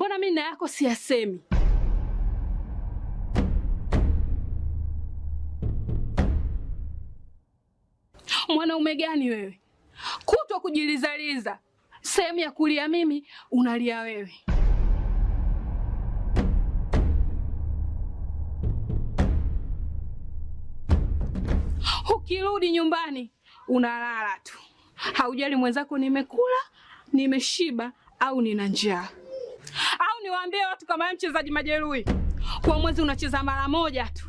Mbona mimi na yako siyasemi? Mwanaume gani wewe? Kutwa kujilizaliza, sehemu ya kulia mimi unalia wewe. Ukirudi nyumbani unalala tu, haujali mwenzako nimekula, nimeshiba au nina njaa. Au niwaambie watu kama wewe mchezaji majeruhi, kwa mwezi unacheza mara moja tu.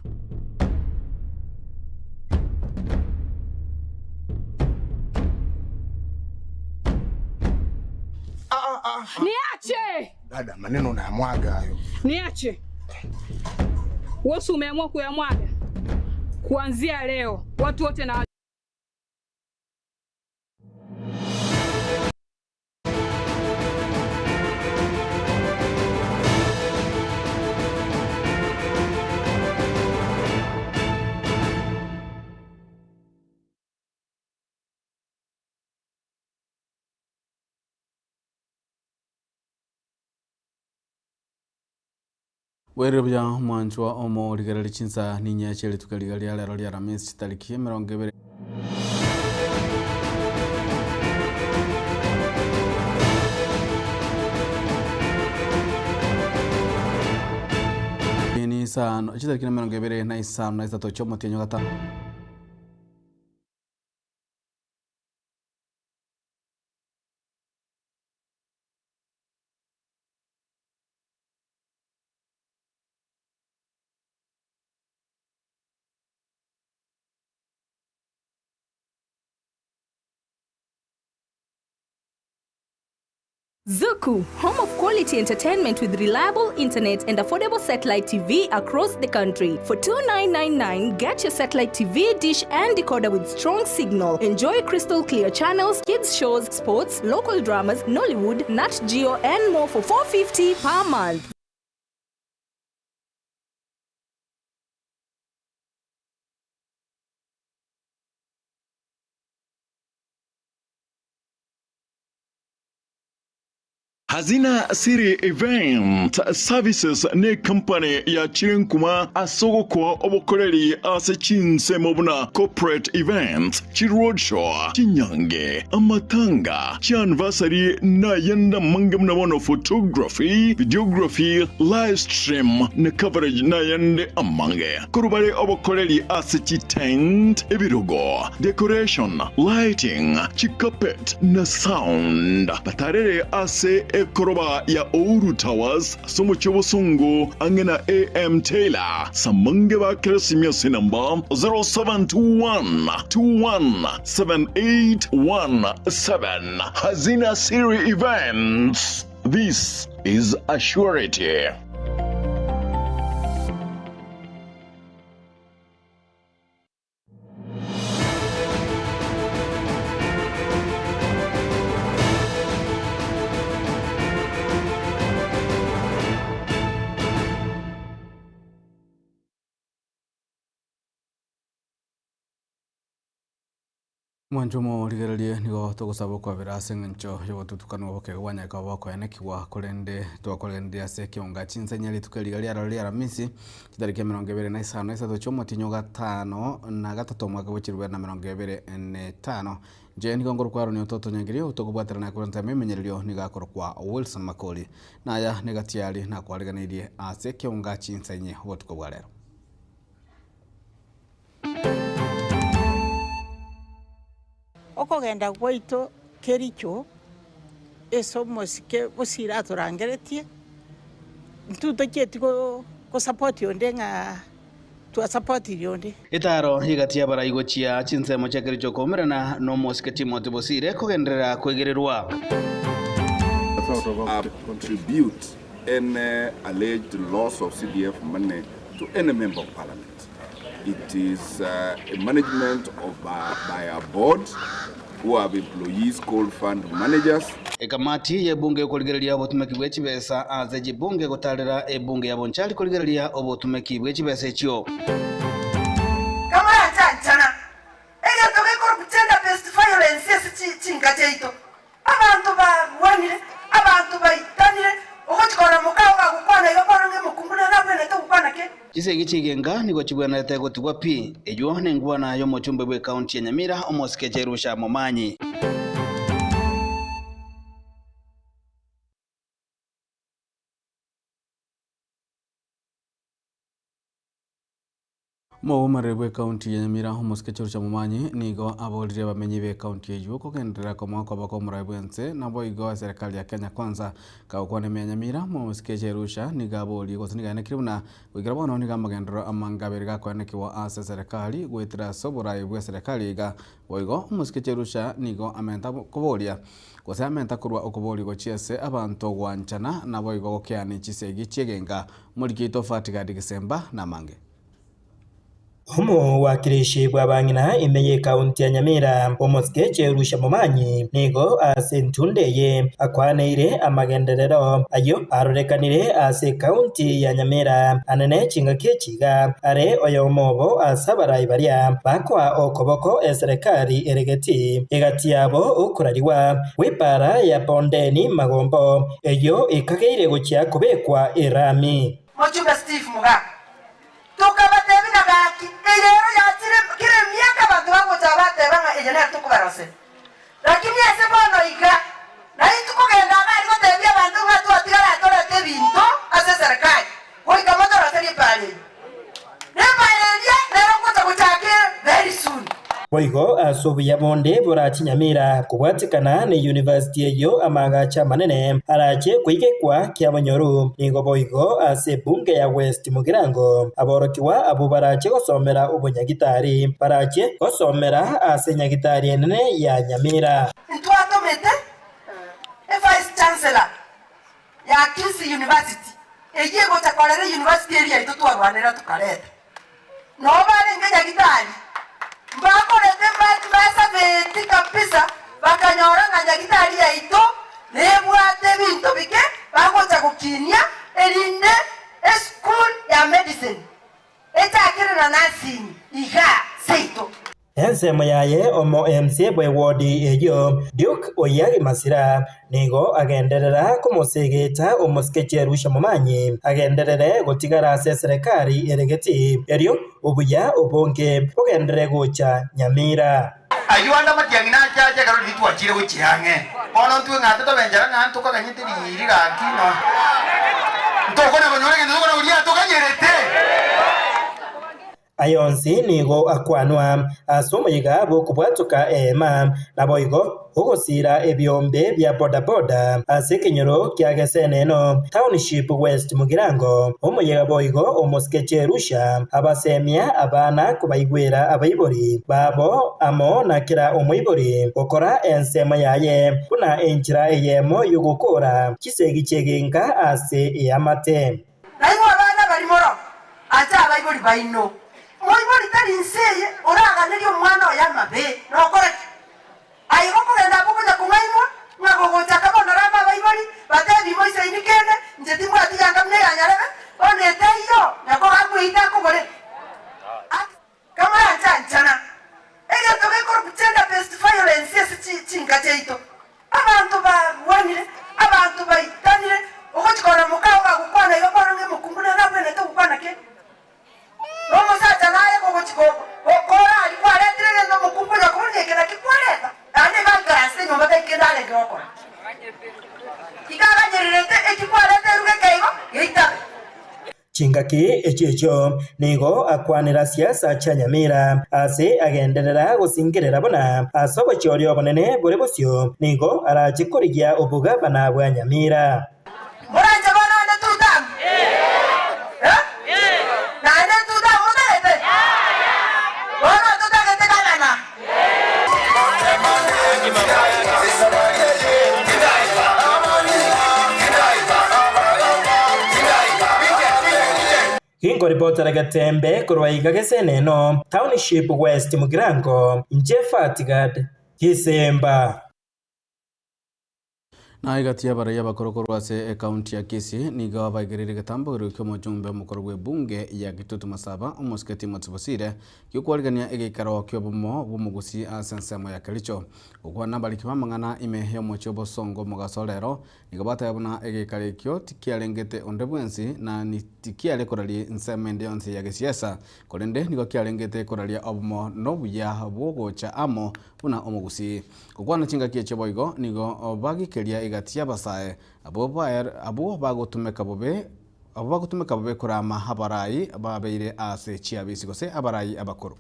Niache! Dada, maneno unayamwaga hayo. Niache. Wewe si umeamua kuyamwaga? Kuanzia leo watu wote na Bwerire buya mwanchwa omo origereri chinsa ninya chia rituko riga ria rero ria Aramisi chitariki 20. Ni isano chitariki na 25 chia omotienyi gatano. Zuku, home of quality entertainment with reliable internet and affordable satellite TV across the country. For $2,999, get your satellite TV, dish and decoder with strong signal. Enjoy crystal clear channels, kids shows, sports, local dramas, Nollywood, Nat Geo and more for $450 per month. Hazina City Event Services ne company ya Chirenkuma asogokwa obokoreri ase chinsemo buna corporate events, chiroadshow, chinyange, amatanga, chianniversary na yenda mange muna bono photography, videography, live stream na coverage na yende amange. Korubare obokoreri ase chitent, ebirogo, decoration, lighting, chicarpet na sound. Batarere ase ekoroba ya Ouru Towers somo ch'obosungu ang'e na AM Taylor samange ba Keresimesi namba 0721 217817. Hazina Siri Events. This is a surety. Mwancho rigererie nigo togosaba okwabera ase eng'encho ya obotutukanu oboke bwanyaka bwakoenekiwa korende twakorenderia ase ekionga chinsenya rituko riga riaroro ria Aramisi chitariki 25 chia omotinyo 53 omwaka bwa 2025. Nche nigo ngorokwa Aaron Ototo Nyangirio tokobwaterana korenta ememenyererio nigo akorokwa Wilson Makori naya nigatiari nakwariganeirie ase ekionga chinsenye obotuko bwa rero. Okogenda gwaito Kericho ase omosike bosire atorangeretie ntutochieti gosupport onde ng'a twasupportire onde. Etaro igati y'abarai gochia chinsemo chia Kericho koumerana na omosike Timothy Bosire kogenderera kwegererwa. Attribute any alleged loss of CDF money to any member of parliament. It is a management of by a board who have employees called fund managers. Ekamati y'ebunge okorigereria obotumeki bwa chibesa ase chibunge gotarera ebunge ya Bonchari korigereria obotumeki bwa chibesa echio. Kama yachanchana egeto gekoro gender based violence ase chinka chiaito abantu barwanire abantu baitanire ogochikora. Chisegi chigenga nigo chibwenerete gotigwa pi, eywo nengwana y'omochumbe bw'ecounty ya Nyamira omosike Jerusha Momanyi. Omobomoreri bw'ecounty ya Nyamira omosike Jerusha Momanyi nigo aboririe abamenyi b'ecounty eywo kogenderera komoa okoboko omorai bw'ense naboigo eserekari ya Kenya Kwanza. Kagokwana ime ya Nyamira, omosike Jerusha nigo aborie gose nigo aenekire buna goikera bono nigo amagenderero amange abere gakoenekigwa ase eserekari goetera ase oborai bw'eserekari iga. Boigo omosike Jerusha nigo amenta koboria gose amenta korwa okoboria gochia ase abanto gwanchana naboigo gokeani chisegi chi'egenka. Omoriki oito Fatigadi Gisemba namange. Omowakilishi bw'abang'ina ime y'ekaunti ya Nyamira, omosike Jerusha Momanyi, nigo ase entunda eye akwaneire amagenderero ayio arorekanire ase ekaunti ya Nyamira anene chingaki echi iga are oyomo obo ase abarai baria bakoa okoboko eserekari ere geti egati yabo okorarigwa gw'epaara ya Bondeni Magombo eyio ekageire gochia kobekwa erami. Mochumbe Steve Mugaka, Tokabatebia ng'a gaki, eye ero yachire kera emiaka abanto bagocha bateba ng'a eye nero tokobaroseria. Lakini ase bono iga, naintwe kogenda iga aria gotebia abanto ng'a twatigara torete ebinto ase eserekari, goika motoroserie epaara eyio. Na epaara eria nero ngocha gochaka ere very soon. Boigo ase obuya bonde borache Nyamira kobwatekana ne university eyio amaagacho amanene arache koigekwa kiabonyoru. Nigo boigo ase ebunge ya West Mugirango aborokigwa abwo barache gosomera obonyagitari barache gosomera ase enyagitari enene ya Nyamira. Ntwatomete evice chancellor ya Kisii University eyio egocha korera euniversity eria yaito twarwanera tokareta. Noo barenge nyagitari, mbakorete mbasabeti kabisa, bakanyora ng'a nyagitari yaito nebwate ebinto bike bagocha gokinia, erinde eschool ya medicine echakere na nursing igaa seito. Ensemo yaye omo MC bw'ewodi eyio, Duke Oyagi Masira, nigo agenderera komosegeta omosike Jerusha Momanyi agenderere gotigara ase eserekari ere geti, erio obuya obonge bogenderere gocha Nyamira. Ayio ande amatiang'i nache ache ekero riria twachire gochia ang'e. Bono ntwe ng'a totobe enchara ng'a ntokaganyete riiri gaki no ntokona konyora egento tokona koria tokanyerete. Aya onsi nigo akwanwa ase omoyega bw'okobwatoka eema, naboigo ogosiira ebiombe bia bodaboda ase ekenyoro kia Geseneno, Township West Mugirango. Omoyega boigo omosike Jerusha abasemia abana kobaigwera abaibori babo amo na kera omoibori gokora ensemo yaye buna enchera eyemo y'ogokoora chisegi chi'egenka ase eamate. Nainwe abana bari moro ase abaibori baino, moibori tari inse eye oraganerie omwana oye amabe, nokore ki? Aye gokogenda abwo konya kong'ainwa, ng'a gogochaka bono rama abaibori, batebi moisaini kende, inche timbwati yanga buna eya nyarebe, bono etaiyo, nyoko gakweita akogore. Kamorancha-nchana, egento gekorokwa gender based violence ase chinka chiaito. Abanto barwanire, abanto baitanire, ogochia korora mokao gagokwana iga kwarora ng'a omokungu nere abwenerete gokwana kende. Na omosacha naye kogochia gokora aria kwaretire egento omokungu onya kobora ng'a eke nakio kwareta, naende iga aikaransete nyomba tari kende arenge gokora. Iga aganyererete eki kwareta eruga eke igo, geitabe. Chingaki echio echio nigo akwanera siasa chia Nyamira ase agenderera gosingerera buna ase obochori obonene bore bosio nigo arache korigia obogavana bwa Nyamira. Moranche bono ande tutamu? Eh? Naende tutamu motagete? Bono totagete gavana. Ginkoripotera Getembe korwa iga Geseneno, Township West Mugirango, inche Fatigad Gisemba. Na egati y'abarai abakoro korwa ase ekaunti ya Kisii nigo baigereire egetambo ki'omochumbe omokoro bw'ebunge ya Kitutu Masaba, omosike Timothy Bosire, gi'okwarigania egeikaro ki'obomo bw'omogusi ase ensemo ya Kericho. Gokwana abariki b'amang'ana ime y'omochie obosongo omogaso rero, nigo bateba buna egeikaro ekio tikiarengete onde bwensi na tikiare koraria ensemo ende yonsi ya gesiasa, korende nigo kiarengete koraria obomo na obuya bw'ogocha amo buna omogusii. Gokwana chingaki echio boigo nigo bagikeria egati y'abasae abwo abwo bagotumeka bobe abwo bagotumeka bobe korama abarai babeire ase chiabisi gose abarai abakoro.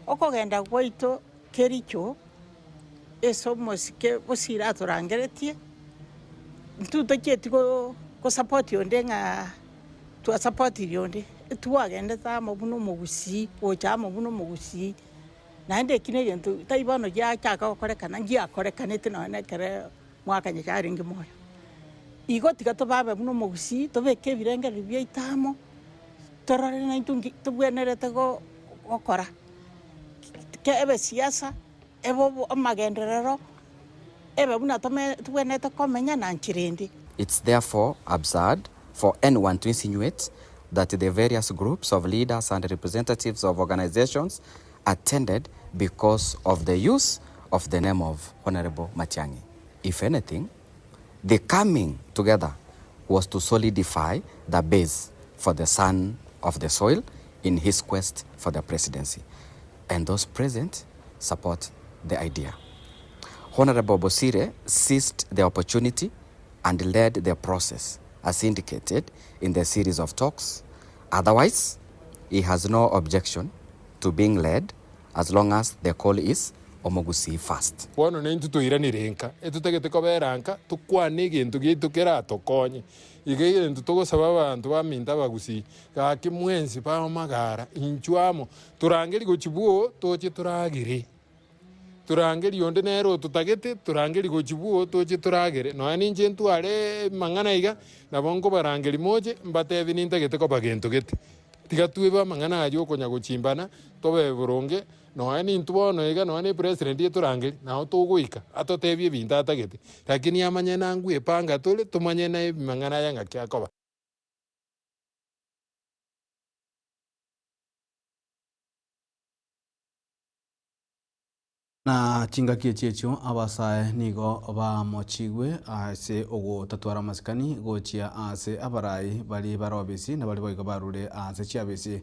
Okogenda gwaito Kericho ase omosike bosire atorangeretie, intwe tochieti go support onde ng'a twasupportiri onde, etwagendete amo buna omogusii, gocha amo buna omogusii. Naende eki na egento tari bono giachaka gokorekana, ngiakorekanete nonya na ekere mwaka Nyasae arenge moyo. Igo tiga tobabe buna omogusii, tobeke ebirengererio biaito amo, torore naintwe nki tobwenerete gokora, ebe siasa, ebe amagenderero, ebe buna tome tobwenerete komenya na nchera ende. It's therefore absurd for anyone to insinuate that the various groups of leaders and representatives of organizations attended because of the use of the name of Honorable Matiang'i. If anything, the coming together was to solidify the base for the son of the soil in his quest for the presidency. And those present support the idea. Honorable Bosire seized the opportunity and led the process as indicated in the series of talks. Otherwise, he has no objection to being led as long as the call is Omogusii first. Bono naintwe toiranire nka, etotagete kobera nka, tokwane egento giaito keratokonye. Iga egento togosaba abanto baminto abagusii, gaki mwensi bamagara, inchuo amo, torangerie gochia bwoo, toche toragere. Torangerie onde nere ototagete, torangerie gochia bwoo, toche toragere. Nonya ninche ntware amang'ana iga, nabo nkobarangeria moche, mbatebie nintagete koba gento gete. Tiga twebe amang'ana ayio okonya gochimbana, tobe boronge, nonya nintwe bono iga, nonya na epresident etorangerie, nao togoika, atotebie ebinto atagete, lakini amanye nangwe epanga tore, tomanye na amang'ana aya ng'aki akoba. Na chingaki echi echio abasae nigo bamochigwe ase ogotatwara amasikani gochia ase abarai baria bare obisi na baria boigo barure ase chiabisi.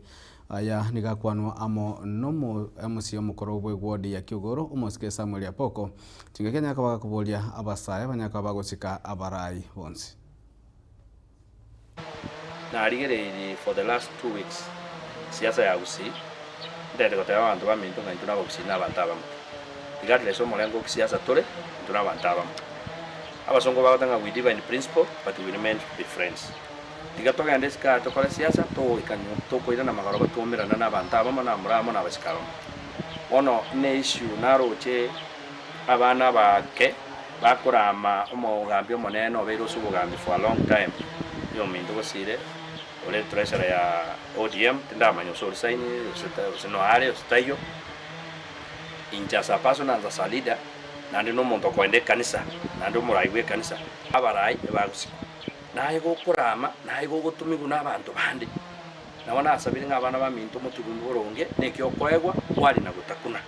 Aya nigo akwanwa amo nomo MC omokoro bw'eward ya Kiogoro omosike Samuel Apoko. Chingaki anyare koba gakoboria abasae banyare koba bagosika abarai bonsi. Narigereirie for the last 2 weeks siasa ya Gusii, ntagete goteba abanto baminto ng'a intwe na abagusii na abanto abamo. Regardless omorengo o kisiasa tore, intwe na abanto abamo. Abasongo bagoteba ng'a we differ in principle but we remain to be friends. Tiga togende isiko aya tokore siasa, togoika tokoirana magoroba twaumerana na abanto abamo na amura amo na abasike abamo. Bono ne issue naroche abana abake bakorama omogambi omonene obeire ase obogambi for a long time, oyominto gosire ore treasurer ya ODM, tindamanya gose orisainire gose gose noare gose taiyo. Inche as a person and as a leader, naende na omonto okoenda ekanisa, naende omorai bwa ekanisa, abarai ebagosikwa. Naye gokorama, naye gogotumiwa na abanto bande. Nabo nasabire ng'a abana baminto motume boronge, na eki okoegwa, kwari na gotakuna.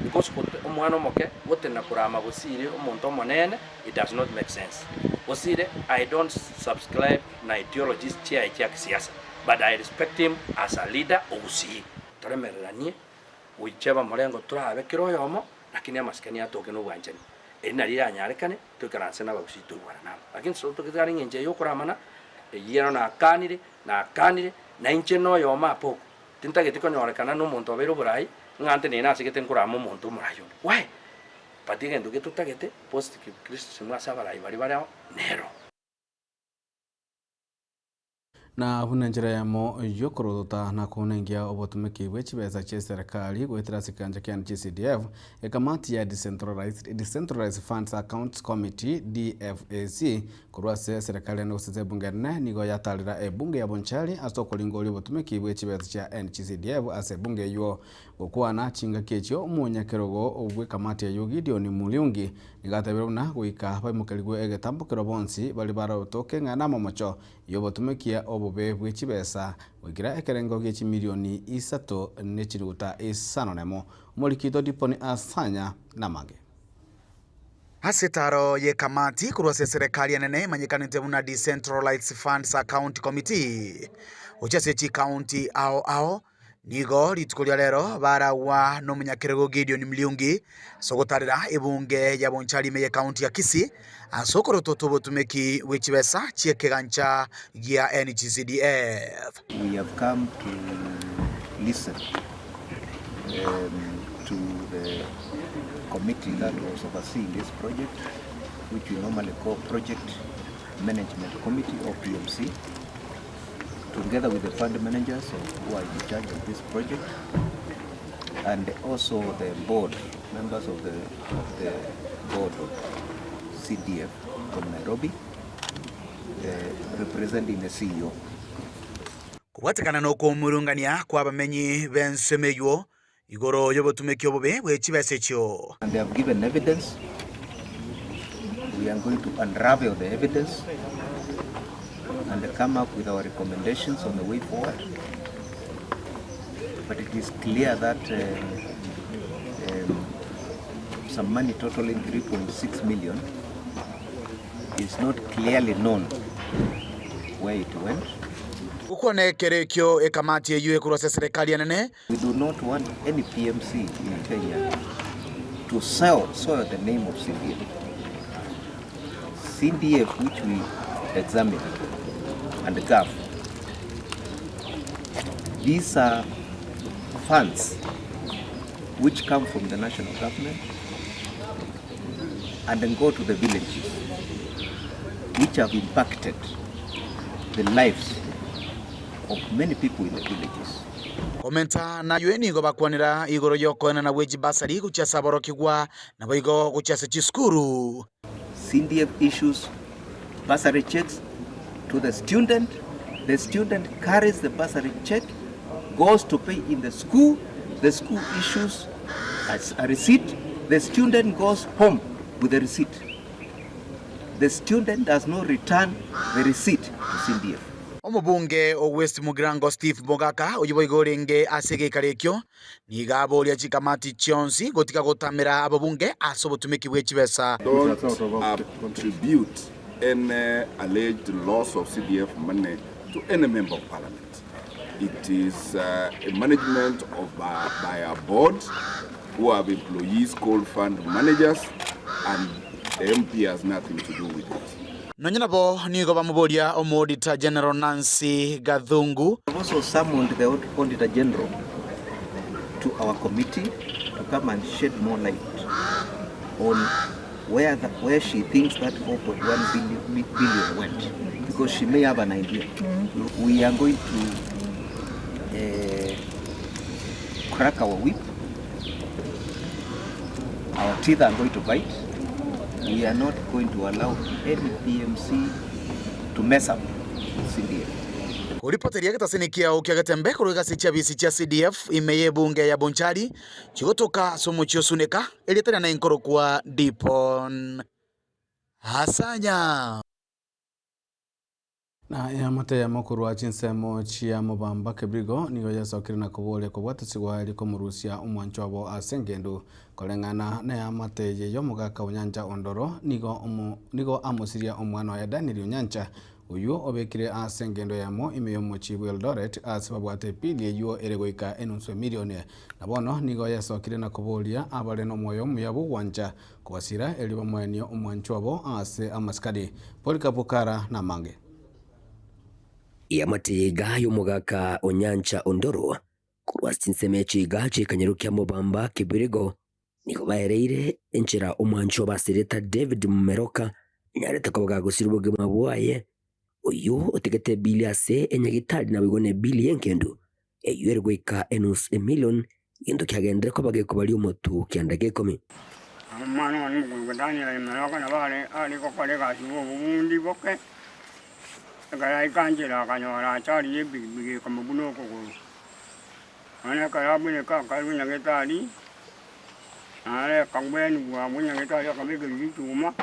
Because omwana omoke gotenena korama gosire omonto omonene, it does not make sense. Gosire, I don't subscribe na ideologies chiaye chia kisiasa, but I respect him as a leader ogusii. Toremereranie, goicheba morengo torabe kera oyomo, lakini amasikani atoke na obwanchani. Eri nario riranyarekane, toikaranse na abagusii toigwane nabo. Lakini so togare eng'encho eye yokoramana, eyio ero nakanire, nakanire, na inche na oyomo apo oko, tintageti konyorekana na omonto obeire oborai, ng'a ntenene asegete nkorama omonto omorai onde. Why? But egento getotagete, positive criticism ase abarai baria bare ao, nero. Na buna enchera eyemo y'okorotota na kounengia obotumeki bwe chibesa chie serikali goetera ase ekegancha kia NGCDF, ekamati ya Decentralized Decentralized Funds Accounts Committee, DFAC, korwa ase eserekari ende gose ase ebunge enene nigo yatarera ebunge ya Bonchari ase okoringoria obotumeki bwe chibesa chia NGCDF ase ebunge eywo. Gokwana chingaki echio omonyakerogo bw'ekamati eywo Gideon Muriungi nigo atebire buna goika baimokerigwe egetambokero bonsi baria barotoke ng'a namomocho y'obotumekia obobe bwe chibesa goikera ekerengo gie chimilioni isato ne chinuguta isano nemo. Omoriki Diponi Asanya namange. Ase etaro y'ekamati korwa ase eserekari enene emanyekanete buna Decentralized Funds Account Committee gochia ase chikaunti ao ao, Nigo rituko ria rero baragwa nomonyakerogo Gideon Mliungi ase ogotarera ebunge ya Bonchari ime y'ekaunti ya Kisii ase okorotota obotumeki bwe chibesa chi'ekegancha gia NGCDF. We have come to listen to the committee that was overseeing this project, which we normally call Project Management Committee or PMC. together with the fund managers who are in charge of this project and also the board, members of the, of the board of CDF from Nairobi, uh, representing the CEO. Kobwatekana nokomurungania kw'abamenyi b'ensemo eyio igoro y'obotumeki obobe bwe chibesa echio. And they have given evidence. We are going to unravel the evidence and come up with our recommendations on the way forward. But it is clear that um, um, some money totaling 3.6 million is not clearly known where it went. Gokwana ekero ekio ekamati eyio ekorwa ase eserekari enene. We do not want any PMC in Kenya to sell, soil the name of CDF. CDF which we examine and GAF, these are funds which come from the national government and then go to the villages which have impacted the lives of many people in the villages. Komenta naywe nigo bakwanera igoro y'okoenana gwe chibasari gochia ase aborokigwa, naboigo gochia ase chisukuru. CDF issues bursary checks to the student, the student carries the bursary check, goes to pay in the school, the school issues a receipt, the student goes home with the receipt. The student does not return the receipt to CDF. Omobunge o West Mugirango Steve Mogaka oyio boigo orenge ase egeikaro ekio nigo aboria chikamati chionsi gotiga gotamera ababunge ase obotumeki bwe chibesa. Don't attribute any alleged loss of CDF money to any member of parliament. It is uh, a management of uh, by our board who have employees called fund managers and the MP has nothing to do with it. Nonya nabo nigo bamoboria Omoauditor General Nancy Gathungu. We have also summoned the Auditor General to our committee to come and shed more light on where, the, where she thinks that 4.1 billion, billion went, because she may have an idea. Mm. We are going to uh, crack our whip. Our teeth are going to bite. We are not going to allow any PMC to mess up CDF. Koripoteria getaseni kiao kia Getembe korwa egasi chiabisi chia CDF ime y'ebunge ya Bonchari chigotoka ase omochie o Suneka erieta riane nkorokwa Dipon Asanya. Na eamate eyemo korwa chinsemo chia mobamba Kebirigo nigo yasokire na koboria kobwatasigwa erio komorusia omwancho obo ase engendu. Koreng'ana neamate eye y'omogaka Onyancha Ondoro nigo nigo amosiria omwana oye Daniel Onyancha oywo obekire ase engendo eyemo ime y'omochie bw'Eldoret ase babwate epili eywo ere goika enusu emilion. Na bono nigo yasokire na koboria abare nomoyo omuya bw'ogwancha kobasira erio bamoenie omwancho obo ase amasikani. Polycarp Kara namange. Eamate yaiga y'omogaka o Nyancha Ondoro korwa ase chinsemo echio iga chi'ekanyoro kia Mobamba Kibirigo nigo baereire enchera omwancho obasereta David Mumeroka anyarete koba gagosira obogima bwaye. Oyio otegete ebili ase enyagitari naboigo nebili y'engendu, eyio ere goika enusu emilion, gento kiagenderere koba gekobaria omotu kianda gia ikomi. Omwana one omokungu Daniel Emeroka nabo are are gokora egasi bw'obobundi boke, ekero aika nchera akanyora achari ya epikipiki ekamobuna okogoro. Bono ekero abuneka akarwa nyagetari, nare akagwenigwa abwo nyagetari akabekerwa richuma,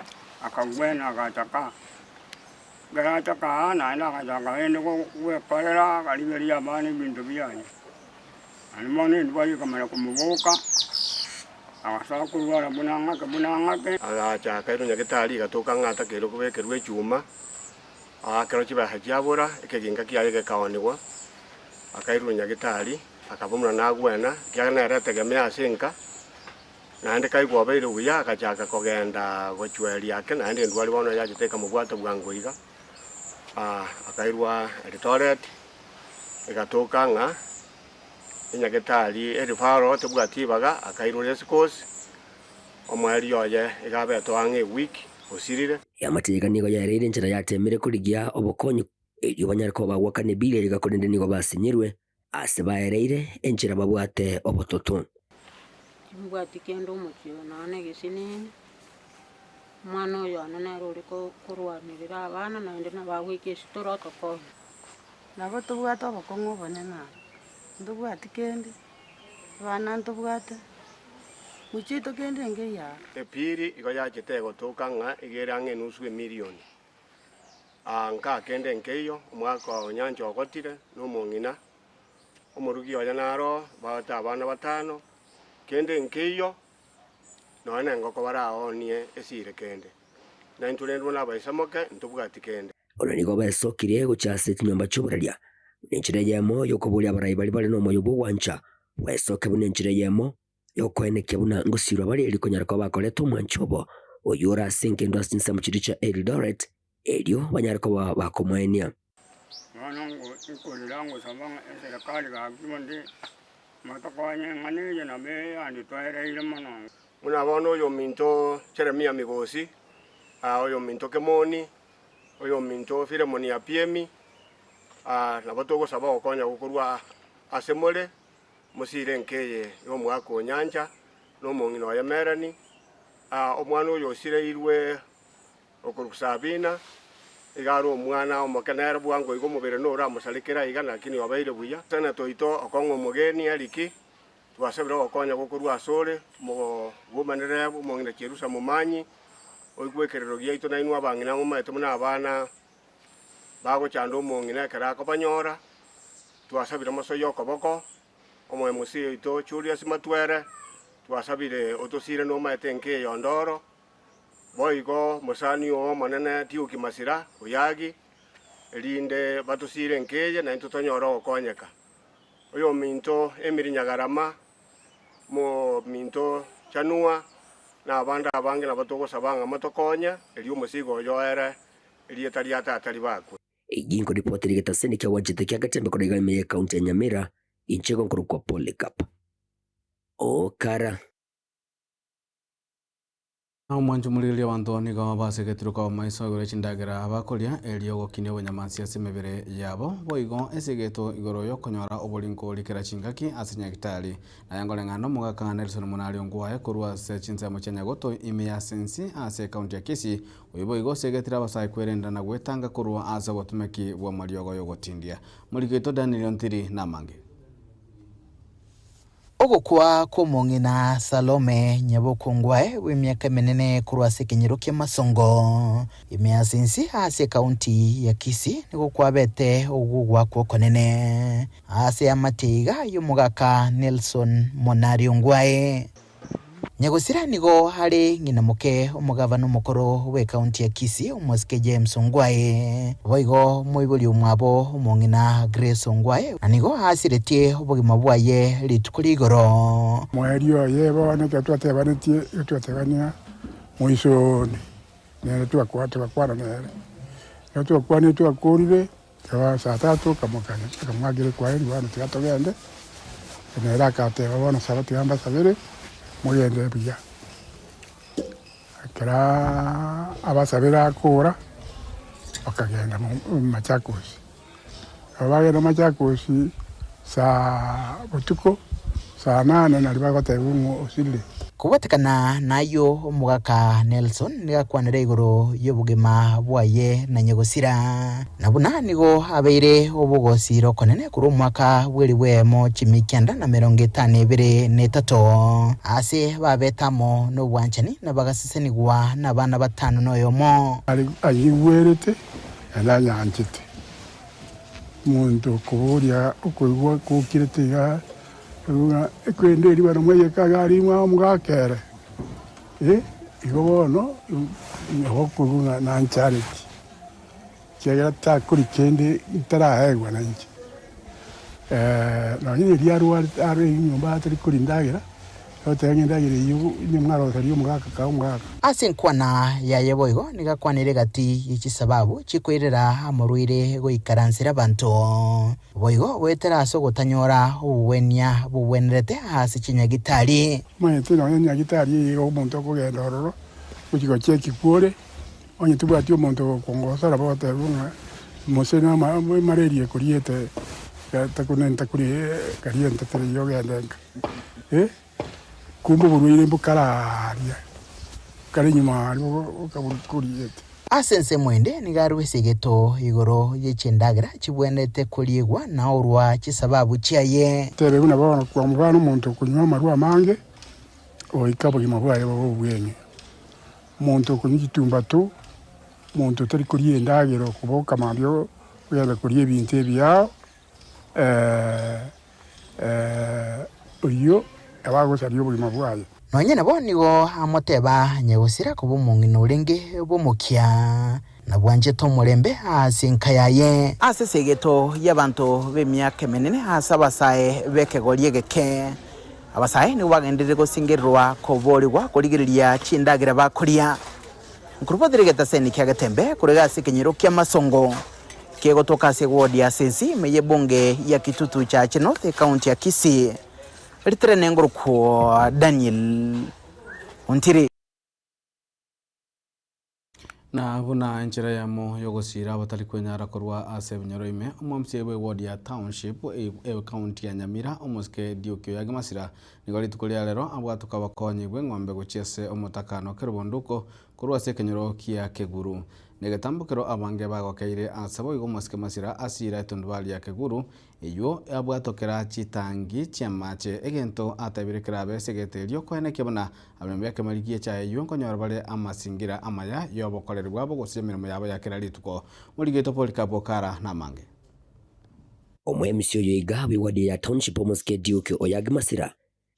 akagwena agacha kaa. Ekero acha kaa naende agachaka rende gwekorera akarigereria abana ebinto biaye. Naende bono endwari ekamanya komoboka, agasoa korwara buna ng'ake buna ng'ake. Agacha akairwa nyagetari egatoka ng'a atakeirwe kobekerwa echuma, aakerwa chibesa chiabora, ekeginga kiaye gekaonigwa, akairwa nyagetari, akaba buna nagwena, ekiagera nere etegemea ase enka, naende kaigwa obeire buya, agachaka kogenda gochweria ake, naende endwari bono yachete ekamobwata bwango iga, akairwa Eldoret, egatoka ng'a enyagetari erifaro tebwati ribaga, akairwa Racecourse, omoerio oye iga abete ang'e eweek osirire. Eamate iga nigo yaereire enchera yateemire korigia obokonyi erio banyare koba bagwakana ebiiri iga korende nigo basinyirwe ase baereire enchera babwate obototo. Timbwati kende omochie oyo nonya na egesinini, omwana oyo one nere ore korwanerera abana naende nabo agoika esitoro otokonye. Nabo tobwate obokong'u obonene aro, ntobwati kende, abana ntobwate, mochie oito kende nkeiyo aro. Epiri igo yachete egotoka ng'a iga ere ang'e enusu emilioni. Aa nkaa kende nkeiyo, omwaka o nyancha ogotire, na omong'ina, omorugi oye naro, baote abana batano, kende nkeiyo, nonya na engoko baraoonie esire kende. Na intwe rende buna abaisamoke, ntobwati kende. Bono nigo besokirie gochia ase chinyomba chi'oboraria, buna enchera eyemo y'okoboria abarai baria bare nomoyo bw'ogwancha, bwesoke buna enchera eyemo y'okoenekia buna ngosirwa bare erio konyara koba bakoreta omwancho obo, oyio ore ase engendu ase chinsemo chiria chia Eldoret, erio banyare koba bakomoenia. Bono nkorera ngosaba ng'a eserekari gaki bonde motokonye eng'ana eye nabo eyanditoereire mono. Buna bono oyominto Jeremia Migosi, oyominto Kemoni, oyominto Filemoni Apiemi, nabo togosaba ogokonya gokorwa ase more, mosiire enka eye y'omogaka o nyancha, na omong'ina oye Melani, omwana oyo osireirwe okorokwa Sabina, iga are omwana omoke nere bwango iga omobere noramosarekere aiga lakini obeire buya. Senator oito okong'a omogeni Eric, twasabire ogokonya gokorwa asore, omogomanere omong'ina Cherusa Momanyi, oigwe ekerero giaito nainwe abang'ina momaete buna abana bagochanda omong'ina ekero akobanyora, twasabire mosoyie okoboko, omoemusi oito Julius Matwere, twasabire otosire nomaete enka eye Ondoro, Boigo mosani oo omonene Dioki Masira Oyagi, erinde batosiire enka eye naintwe tonyore ogokonyeka. Oyominto Emily Nyagarama, mominto Chanua, na abande abange nabo togosaba ng'a motokonye, erio omosigo oyo oere erieta ria tata ribakwe. Eyio nkoripoti rigetaseni kia gwanchete kia Gatembe korwa iga ime y'ekaunti ya Nyamira, inche igo nkorokwa Polycarp Okara. Na omwancho omorigereria abanto nigo basegetirwe koba maiso igoro ye chindagera bakoria, erio gokinia obonyamansi ase emebere yabo. Boigo esegeto igoro y'okonyora oborinko kera chingaki ase Nyagitari. Naye nkoreng'ana nomogaka Nelson Monari Ongwae korwa ase chinsemo chia Nyagoto ime ya Sensi ase ekaunti ya Kisii, oyio boigo osegetire abasae kwerenda na gwetanga korwa ase obotumeki bw'amariogo y'ogotindia. Moriko oito Daniel Ontiri namange. Ogokwa kw'omong'ina Salome nyabokongwae bw'emiaka emenene korwa ase ekenyoro ki'Amasongo, ime ase ense ase ekaunti ya Kisii nigo kwabete ogogwakwa okonene ase amate iga y'omogaka Nelson Monari Ongwae. Nyagosira nigo are ng'ina moke omogavana omokoro bw'ekaunti ya Kisii omosike James Ongwae, boigo moibori omwabo omong'ina Grace Ongwae, na nigo asiretie obogima bwaye rituko rigoro. Moerio oye bono ekero twatebanetie, ekero twatebania moiso one, nere twakwa togakwana nere. Ekero twakwanire twakorire, ekaba saa tatu akamokania, akamwakera ekwaheri bono tiga togende, nere agateba bono saba tiga mbasabere, mogende buya. Ekero abasabire akora, Bakagenda Machakos. Nabo bagenda Machakos saa botuko saa nane nario bagotebiwa ng'a osirire. Kobwatekana nayio omogaka Nelson nigo akwanire igoro y'obogima bwaye na nyagosira, na buna nigo abeire obogosira okonene korwa omwaka bw'elifu eyemo chimia kianda na emerongo etano ebere na etato, aase babete amo nobwanchani na bagasesenigwa nabana batano na oyomo. Anyigwerete naende anyanchete. Omonto okoboria okoigwa gokirete iga ng'a ekwende eria bono mwaiyeka iga aria mwamogaka ere, igo bono nabo okoigwa ng'a nanchareti, ekiagera takori kende ntaraegwa nainche. Nonye eria arwarete are nyomba atari koria endagera, Ogoteba ng'a endagera eyio inwe mwaroseria omogaka kaa omogaka. Ase enkwana yaye boigo nigo akwanire egati ye chisababu chikoirera amorwaire goikaransera abanto, boigo goetera ase ogotanyora obogwenia bogwenerete ase chinyagitari. Omanyete nonya nyagitari eye iga omonto okogenda ororo gochia gochia ekikwore, onye tobwati omonto ogokongosera bagoteba ng'a mose na malaria ekoriete takunenta karia entetere eyio ogende nka. Kumbe oborwaire mbokararia kare nyuma aria bokoriete. Ase ensemo ende nigo arue esegeto igoro ye chindagera chibwenerete koriegwa na orua chisababu chiaye. Tebe buna bono kwa mobana omonto okonywa amarwa amange, goika obogima bwaye bobe obweng'e. Omonto okonywa chitumbato, omonto otari koria endagera okoboka mambia ogenda koria ebinto ebiao. Oyio nabo agosaria obogima bwaye. Nonya nabo nigo amoteba nyagosira koba omong'ina orenge bw'omokia, na bwanchete omorembe ase enka yaye. Ase esegeto y'abanto b'emiaka emenene ase abasae b'ekegori egeke, abasae nigo bagenderire gosingererwa koboorigwa korigereria chindagera bakoria. Nkorobotire egetaseni kia Getembe korega ase ekenyoro ki'amasongo kegotoka ase eward ya Sensi ime y'ebunge ya Kitutu Chache North ekaunti ya Kisii. Ritere nengorokwo Daniel Ontiri. Na buna enchera eyemo y'ogosiira abatari kwenyara korwa ase ebinyoro ime, omomca bw'eward ya Township ecounty ya Nyamira, omosike Duke Oyagi Masira, Nigo rituko ria rero abwatoka abakonyi bw'eng'ombe gochia ase omotakano kerobonduko korwa ase ekenyoro kia Keguru. Negetambokero abange bagokeire ase boigo omosike Masira asiire etundubari ya Keguru eywo abwatokera chitangi chi'amache egento atebire kerabe ase egete erio koenekia buna abaremi b'ekemeri gi'echae eywo nkonyora bare amasingira amaya y'obokoreri bwabo gose emeremo yabo ya kera rituko. Morigeto Polycarp Okara namange. Omoemisi oyo iga bw'ewadi ya Township omosike Duke Oyagi Masira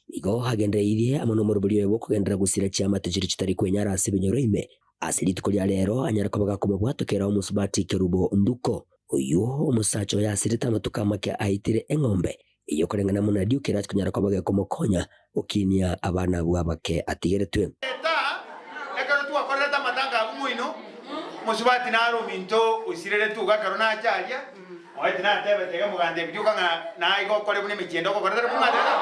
nigo agendereirie amo nomoroberi oye bw'okogenderera gosira chiamate chiria chitari kwenyara ase ebinyoro ime. Ase rituko ria rero anyare koba gakomobwatokera omosubati Kerubo Nduko, oyio omosacha oye asirete amatuko amake aitire eng'ombe eyio koreng'ana buna Duke erache konyara koba gekomokonya gokinia abana abwo abake atigeretwe. Eta, ekero twakorerete amatanga abwo moino, mosubati nare ominto oisireretwe iga ekero nacha aria, Moeti natebete iga mogantebia rioka ng'a naiga okore buna emechie ende ogokora tari bong'aterete?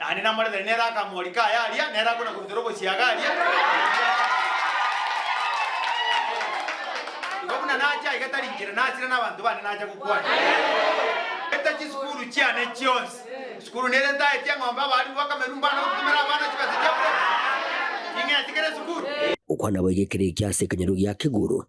Naende namoretere nere akamorika aye aria, nere akona korutera obosiaga aria. Igo buna nacha iga tari inchera nachire nabanto bane nacha gokwana. Eta chisukuru chiane chionsi, sukuru nere ntaetie eng'ombe abarimu bakamerwa mbana gotumera abana chibesa chia bure. Ning'eti kera esukuru. Gokwana boigo ekero ekia ase ekenyoro gia Keguru,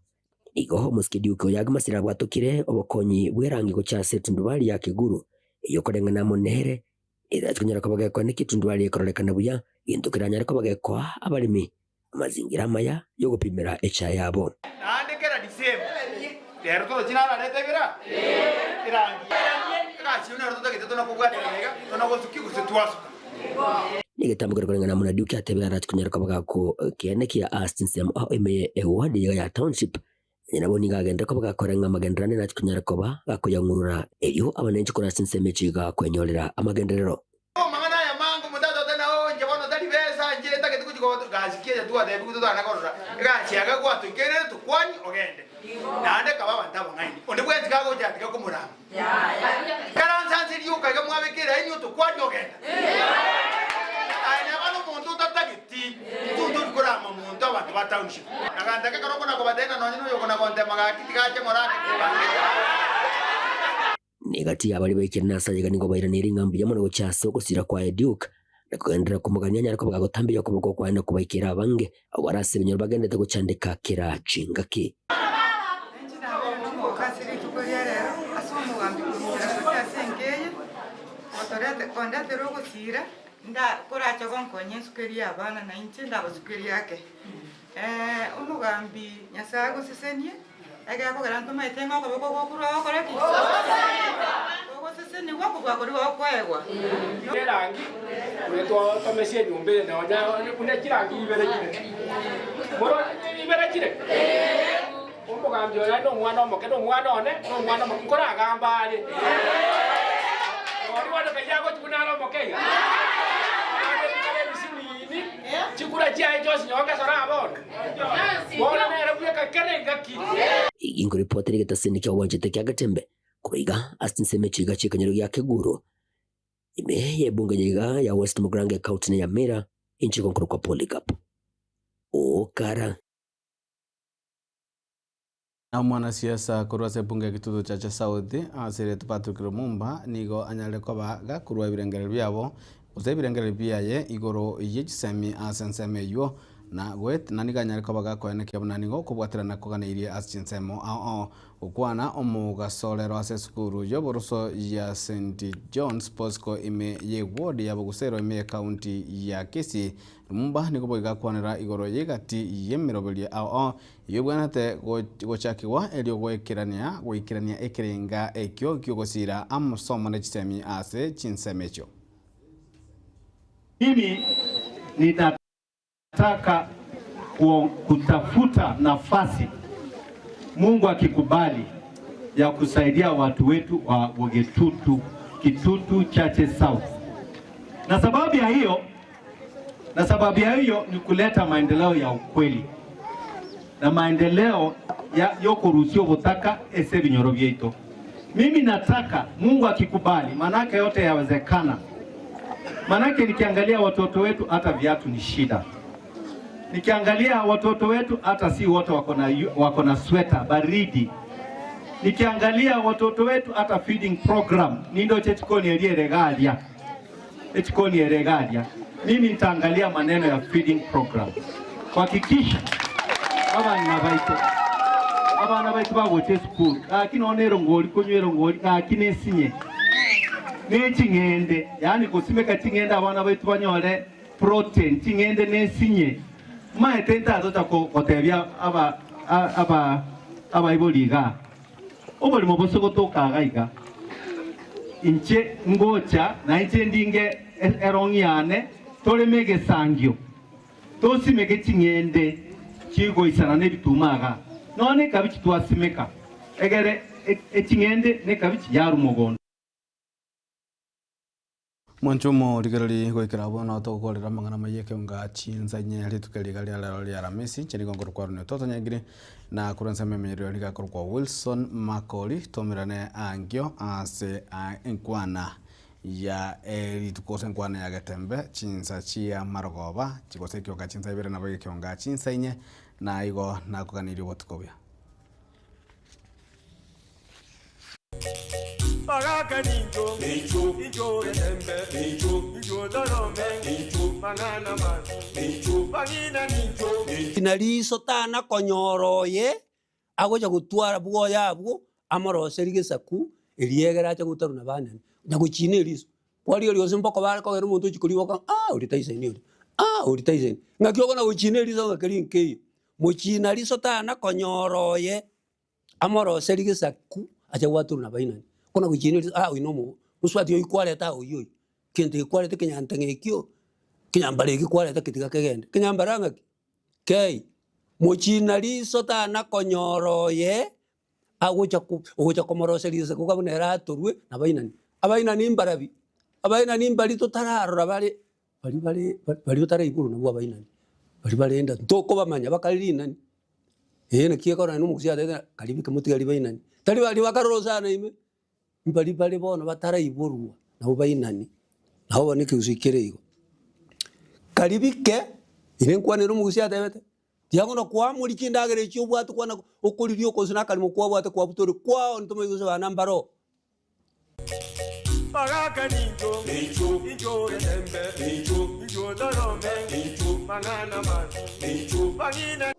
Igo omosike Duke oyo Agimasire abwatokire obokonyi bw'erangi gochia ase etundubari ya Kiguru, eyio koreng'ana amo nere, erache konyara koba gekoa naki etundubari ekororekana buya, gento keranyare koba gekoa abaremi amazingira amaya y'ogopimera echae yabo. Naende kera Disemba, rero toroche nararete ebira erangi egasi eyio nero totagete tona kobwaterana iga tona gosukia gose twasuka. Negetambo kere koreng'ana amo na Duke atebire arache konyara koba gakokeene kia ase chinsemo ao ime ye eward iga ya township, onye nabo nigo agenderere koba gakora ng'a amagenderero ane nache konyara koba gakoyang'urura erio abananchi korwa ase chinsemo echi iga kwenyorera amagenderero. Amang'ana aya mango omonto atote nao inche bono tari besa inche ntagete gochia koba gasi ki eye twatebiwe totana korora egasi eye gwatoikerire tokwani ogende naende kaba abanto abang'aini onde bwensi kagocha tiga komorama. Ikaransa nse rioka iga mwabeka eraini otokwanie ogenda. Aye neba nomonto otatageti, intwe ntori korama monto abanto ba township. Ntake ekero okona-kobatebia ng'a nonye noyo okona-gontema gaki tiga ache ng'ora ake kebangete. Negati y'abaria baikire ase ayega nigo bairaneirie ng'a mbuya mono gochia ase ogosira kwaye Duke, na kogenderera komogania anyare koba gagotambia okoboko kwaye na kobaikera abange abwo bare ase ebinyoro bagenderete gochandeka kera chingaki. Inche nabeire omogoka ase rituko ria rero ase omogambi kominyoka gochia ase enka eye, gotorete kondetera ogosira, nda korache gonkonya ensukeri y'abana na inche ndabasukerie ake. Omogambi Nyasae agosesenie, ekero akogera ntomaete ng'a okoboko gokorwa gokore ki? Gogosesenigwa kobua koria gokoegwa. Erangi buna twatomesa enyomba eye nonya buna chirangi ibere chire. Moro ibere chire? Omogambi oyo aye nomwana omoke, nomwana one, nomwana omoke, nkoragamba are. Nori bono kayia agochi buna are omoke iga. Naende bikare ebisinini, chikura chiaye chionsi nyowe ngesora aa bono. Bono nere bweka kera engaki. Igi nkoripotera egetasini kia obwanchete kia Getembe korwa iga ase chinsemo echi iga chi'ekenyoro gia Keguru, ime y'ebunge ya iga ya West Mugirango ecounty ne Nyamira, inche igo nkorokwa Polycarp Okara. Na omwanasiasa korwa ase ebunge ya Kitutu Chache South ase Patrick Lumumba nigo anyarire koba gakorua ebirengererio biabo gose ebirengererio biaye igoro ye chisemi ase ensemo eywo na goet na nigo anyare koba gakoenekia buna nigo okobwaterana koganeirie ase chinsemo ao ao gokwana omogasorero ase esukuru y'oboroso ya St John's Bosco ime ye ward ya Bogusero ime ye county ya Kisii Lumumba nigo boigo akwanera igoro y'egati y'emeroberio ao ao Eyio ebwenerete gochakigwa erio goikerania goikerania ekerenga ekio ki'ogosiira amasomo ne chisemi ase chinsemo echio. Mimi ninataka kutafuta nafasi Mungu akikubali ya kusaidia watu wetu wa Bogetutu, Kitutu Chache South. Na sababu ya hiyo na sababu ya hiyo ni kuleta maendeleo ya ukweli na maendeleo ya yokuruhusia obotaka ase ebinyoro biaito. Mimi nataka Mungu akikubali, manake yote yawezekana. Manake nikiangalia watoto wetu hata viatu ni shida. Nikiangalia watoto wetu hata si wote wako na sweta baridi. Nikiangalia watoto wetu hata feeding program nindo chechikoni erie echikoni eregaria. Mimi nitaangalia maneno ya feeding program kuhakikisha abana baito abana baito bagocha esukuru gaki nonya erongori konywa erongori gaki nesinye ne ching'ende yaani gosimeka ching'ende abana baito banyore protein ching'ende nesinye maete ntatocha gotebia aba aba abaibori igaa Oborimo bose gotoka iga iga, inche ngocha, na inche ndinge erong'i yane, toreme egesangio, tosimeke ching'ende chigoisana nebituma iga, nonya nekabichi twasimeka, egere eching'ende nekabichi yarwa mogondo. Mwanche omorigereria goikera abwo nao togokorera amang'ana amaya ekeonga chinsa inye rituko eri iga ria rero ria Aramisi, inche nigo nkorokwa Aaron Ototo Nyangire, na korwa ensemo emenyerero nigo akorokwa Wilson Makori, tomerane ankio ase enkwana ya rituko gose enkwana ya getembe chinsa chia marogoba gose ekionga chinsa ibere nabo egekeonga chinsa inye, na igo nakoganeirie obotuko obuya. Bagaka nincho, incho getembe, incho torome, mang'ana mabi, bang'ina nincho. Na riiso tana konyora oye agocha gotwara bwoye abwo amoroserie gesaku eriegere ache gotarwa na banene, na gochina eriso. Kwarigereria gose mboko bare kogera omonto ochia koriboka ng'a oria taisaini oria, oria taisaini. Ng'aki okona gochina eriso ng'a keria nkeiyo. Mochina riso tana konyora oye amoroserie gesaku ache gwatorwa na bainani. Okona gochina eriso ah oyo nomo mosubati oyio kwareta aa oyio oyio, kento eke kwareta ekenyanteng'a ekio, ekenyambara eke kwareta ketiga kegende. Ekenyambara ng'aki? Kei. Mochina riso tana konyora oye agocha ko ogocha komoroseria gesaku buna ere atorwe na bainani. Abainani mbarabi? Abainani mbari totararora bare Baria bare baria otaraigurwa nabwo abainani, baria barenda ntokobamanya bakare rinani, ee naki ekero naende omogusii atebete ng'a karibu motigari bainani, tari baria bakarora osana ime, mbaria bare bono bataraiborwa nabwo bainani, nabo bono ekegusii kere igo. Karibu ke, ere nkwane ere omogusii atebete. Tiagono kwamori chindagera echi obwate kwana okoriria okonsu na akarimo kwabwate kwabutore kwao ntomanye gose bana mbaro. Baraka ninjo, ninjo, ninjo gembe, ninjo, ninjo dorome, ninjo mangana mazi, ninjo bangina.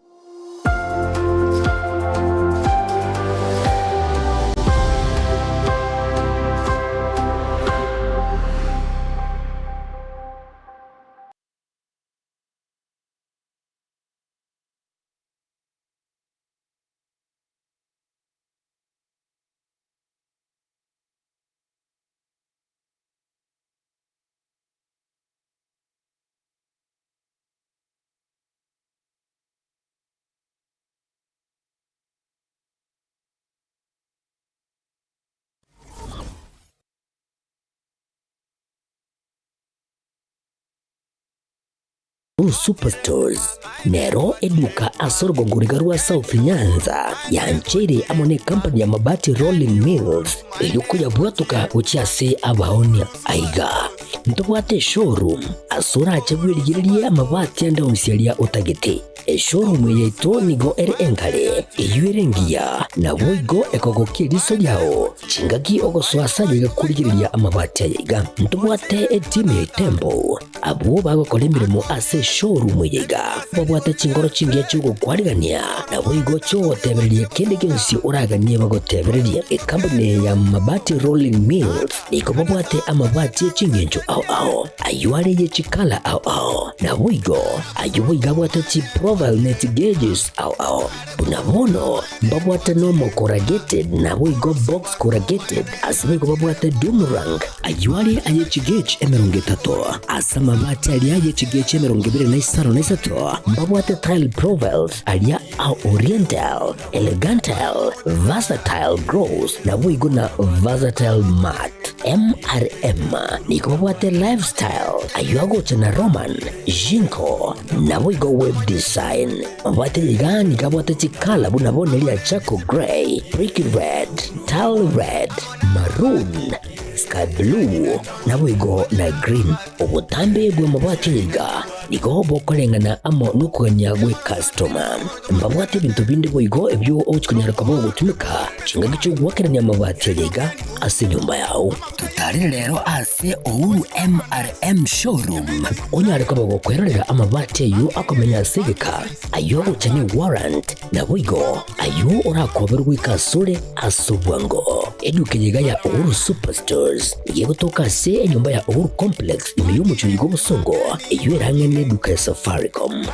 Uhuru Superstores nero eduka ase orogongo riga rwa South Nyanza yancheire amo ne company ya Mabati Rolling Mills eyio koyabwatoka gochia ase abaonia. Aiga ntobwate eshowroom ase orache bwerigererie amabati ande onsi aria otagete. Eshowroom eye yaito nigo ere enkare, eyio ere engiya, naboigo ekogokia eriso riao chingaki ogosoa ase aye korigereria amabati aya iga. Ntobwate etimu ya Itembo Abwo bagokora emeremo ase eshowroom eye iga babwate chinkoro chingiya chi'ogokwarigania, naboigo chi'ogotebereria kende gionsi oraganie bagotebererie. Ekampuni eye ya Mabati Rolling Mills nigo babwate amabati e chingencho ao ao, ayio are ye chikala ao ao, naboigo ayio boigo abwate chiprofile ne chigeges ao ao. Buna bono mbabwate normal corrugated naboigo box corrugated, ase boigo babwate doomerang, ayio are aye chigauge 30, ase amabati aria aye chigauge 23 mbabwate tile profiles aria a oriental, elegantal, versatile gloss naboigo na versatile matte. MRM nigo babwate lifestyle, ayio agocha na Roman, Jinko, naboigo web design. Mabwate iga nigo abwate chikala buna bono eria charcoal grey, brick red, tile red, maroon, sky blue, naboigo na green. Obotambe bw'amabwate aya iga nigo bokoreng'ana amo nokogania gw'ecustoma. Mbabwate ebinto binde boigo ebio ogochia konyara koba ogotumeka chingaki chi'ogoakerania amabati aya iga ase enyomba yao. Totarere rero ase Uhuru MRM Showroom onyare koba gokwerorera amabati ayio akomenya ase egeka, ayio agocha ne warrant, naboigo ayio orakoberwe goika asore ase obwango. Eduka eye iga ya Uhuru Superstores nigo egotoka ase enyomba ya Uhuru Complex ime y'omochie oyo bw'obosongo eyio erang'e neduka ya Safaricom.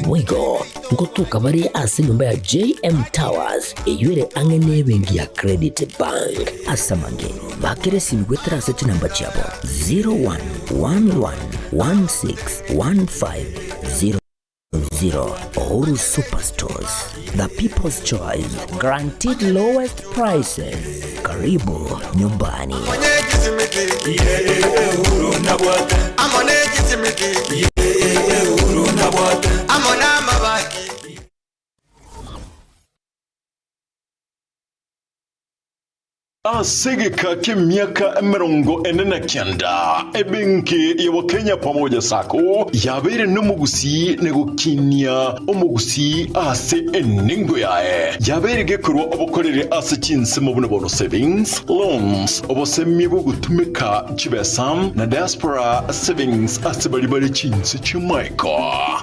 Boigo ngotoka bare ase enyomba ya JM Towers eyio ere ang'e nebenki ya Credit Bank. Ase amange, bakera esimi goetera ase chinamba chiabo 0111161500. Uhuru Superstores, the people's choice, guaranteed lowest prices. Karibu nyumbani. Ase egeka ki'emiaka 49, ebenki ya Wakenya Pamoja Sacco yabeire nomogusii na gokinia omogusii ase enengo yaye. Yabeire gekorwa obokoreri ase chinsemo buna bono savings, loans, obosemia bw'ogotumeka chibesa na diaspora savings ase baria bare chinse chi'amaiko.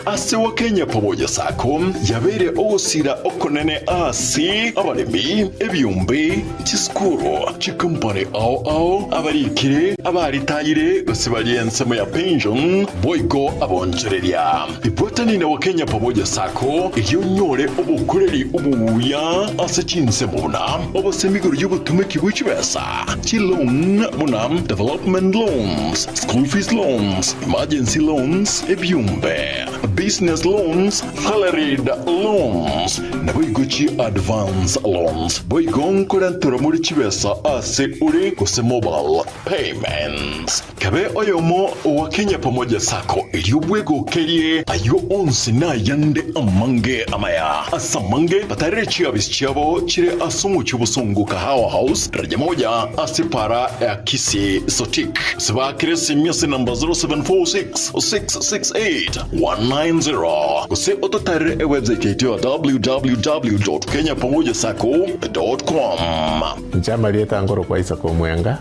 Ase Wakenya Pamoja Sacco yabeire ogosira okonene ase abaremi, ebiombe, chisukuru, chikompani ao ao, abarikire, abaritayire gose baria ensemo ya pension, boigo abonchoreria. Ibwatani na Wakenya Pamoja Sacco erio onyore obokoreri obuya ase chinsemo buna obosemi igoro y'obotumeki bwe chibesa, chiloan buna development loans, school fees loans, emergency loans, ebiombe, business loans, salaried loans, naboigo chi advance loans. Boigo nkorenterwa more chibesa. mpesa ase ore gose mobile payments. Kabe oyomo wa Kenya Pamoja Sacco erio bwegokerie ayio onsi na ayande amange amaya. Ase amange batarere chiabisi chiabo chire ase omochie obosongo Kahawa House, daraja moja ase para ya Kisii Sotik. Gose baakere esimi ase enamba 0746 668 190 gose ototarere ewebsite yaito ya www.kenyapamojasacco.com. Inche amarieta nkorokwa Isaac Omwenga,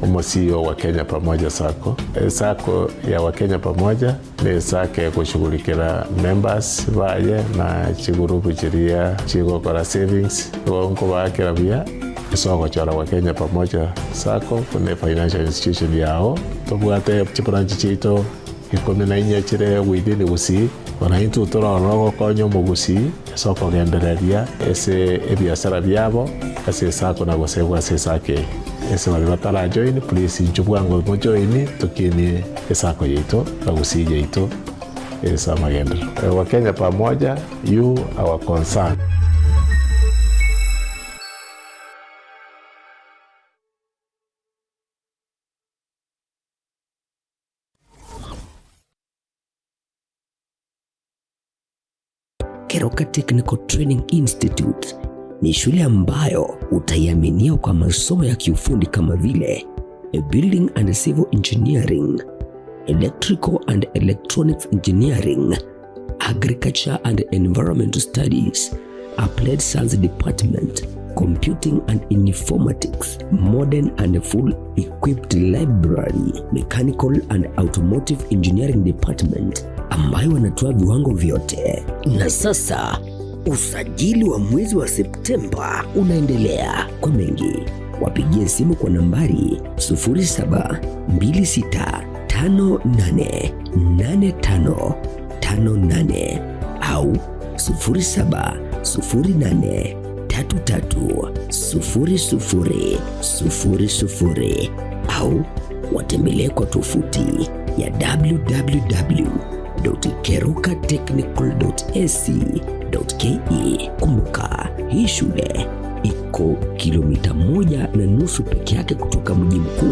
omo-CEO wa Kenya Pamoja Sacco. Esacco ya Wakenya Pamoja ne esacco egoshughulikera members baye na chigurupu chiria chigokora savings, igo nkobaakera buya ase ogochora Wakenya Pamoja Sacco buna efinancial institution yao. Tobwate chibranch chiaito ikomi na inye chire within Gusii, bono intwe tore ororo gokonya omogusii ase okogendereria ase ebiasara biabo ase esacco na gosegwa ase esacco eye. Ase baria batarajoin, please inchuo bwango mojoini tokinie esacco yaito na Gusii yaito ase amagenderero. Wakenya Pamoja, you our concern. Keroka Technical Training Institute ni shule ambayo utaiaminia kwa masomo ya kiufundi kama vile Building and Civil Engineering, Electrical and Electronics Engineering, Agriculture and Environmental Studies, Applied Science Department, Computing and Informatics, Modern and Full Equipped Library, Mechanical and Automotive Engineering Department ambayo wanatoa viwango vyote. Na sasa usajili wa mwezi wa Septemba unaendelea. Kwa mengi wapigie simu kwa nambari 0726588558 au 0708330000 au watembelee kwa tovuti ya www.kerukatechnical.ac.ke. Kumbuka, hii shule iko kilomita 1.5 peke yake kutoka mji mkuu.